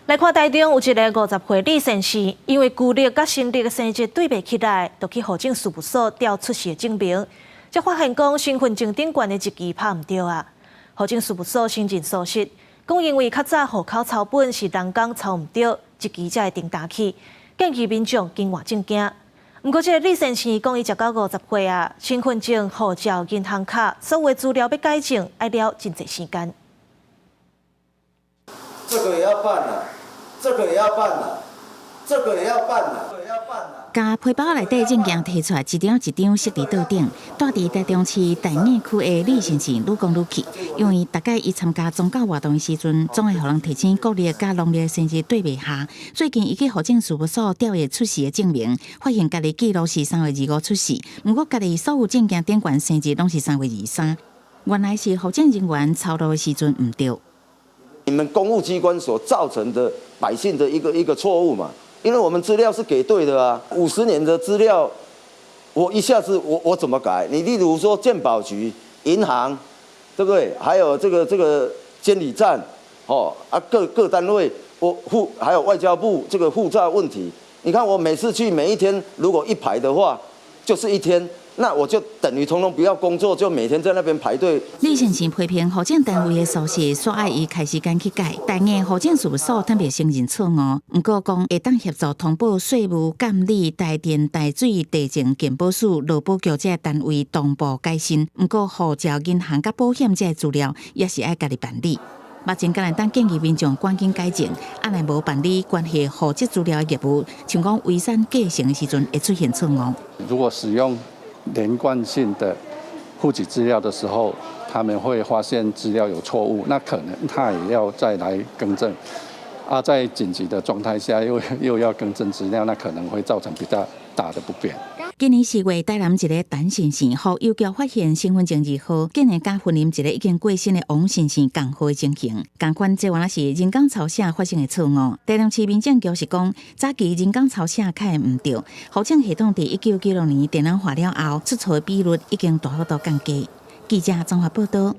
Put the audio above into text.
來看台中有一个50歲李先生，因為舊曆佮新曆的生日對袂起來，就去戶政事務所調出世的證明，才發現講身份證頂懸的日期拍毋著啊！戶政事務所承認疏失，講因為較早戶口抄本是人工抄毋著，日期才會顛倒去，建議民眾緊換證件。毋過這个李先生講，伊才到50歲啊，身份證、護照、銀行卡所有資料欲改正，愛了真濟時間。這個也要辦啊，這個也要辦啊，這個也要辦啊，這個也要辦啊。共皮包內底證件提出來，一張一張爍佇桌頂。蹛佇台中市大雅區的李先生愈講愈氣，因為逐擺伊參加宗教活動的時陣，總會予人提醒國曆佮農曆生日對袂合。最近伊去戶政事務所調伊出世的證明，發現家己記錄是3月25出世，毋過家己所有證件頂懸生日攏是3月23。原來是戶政人員抄錄的時陣毋著。你們公務機關所造成的百姓的一個一個錯誤嘛？因為我們資料是給對的啊，50年的資料，我一下子我怎麼改？你例如說健保局、銀行，對不對？還有這個監理站，哦啊各各單位，我護還有外交部這個護照問題，你看我每次去每一天，如果一排的話，就是一天。那我就等於統統不要工作，就每天在那邊排隊。李先生批評戶政單位的疏失，煞愛伊開時間去改。大雅戶政事務所坦白承認錯誤，毋過講會當協助通報稅務、監理、台電、台水、地政、健保署、勞保局這單位同步改新。毋過護照、銀行佮保險這資料也是愛家己辦理。目前敢會當建議民眾趕緊改正，啊若無辦理關係戶籍資料的業務，像講遺產繼承的時陣會出現錯誤。如果使用連貫性的戶籍資料的時候，他們會發現資料有錯誤，那可能他也要再來更正。啊，在緊急的狀態下又要更正資料，那可能會造成比較大的不便。今年4月，台南一个陳先生予郵局發現身份證字號，竟然佮雲林一个已經過身的王先生仝號的情形。仝款這原來是人工抄寫發生的錯誤。台南市民政局是講，早期人工抄寫較會毋著，戶政系統佇1996年電腦化了後，出錯比率已經大幅度降低。記者綜合報道。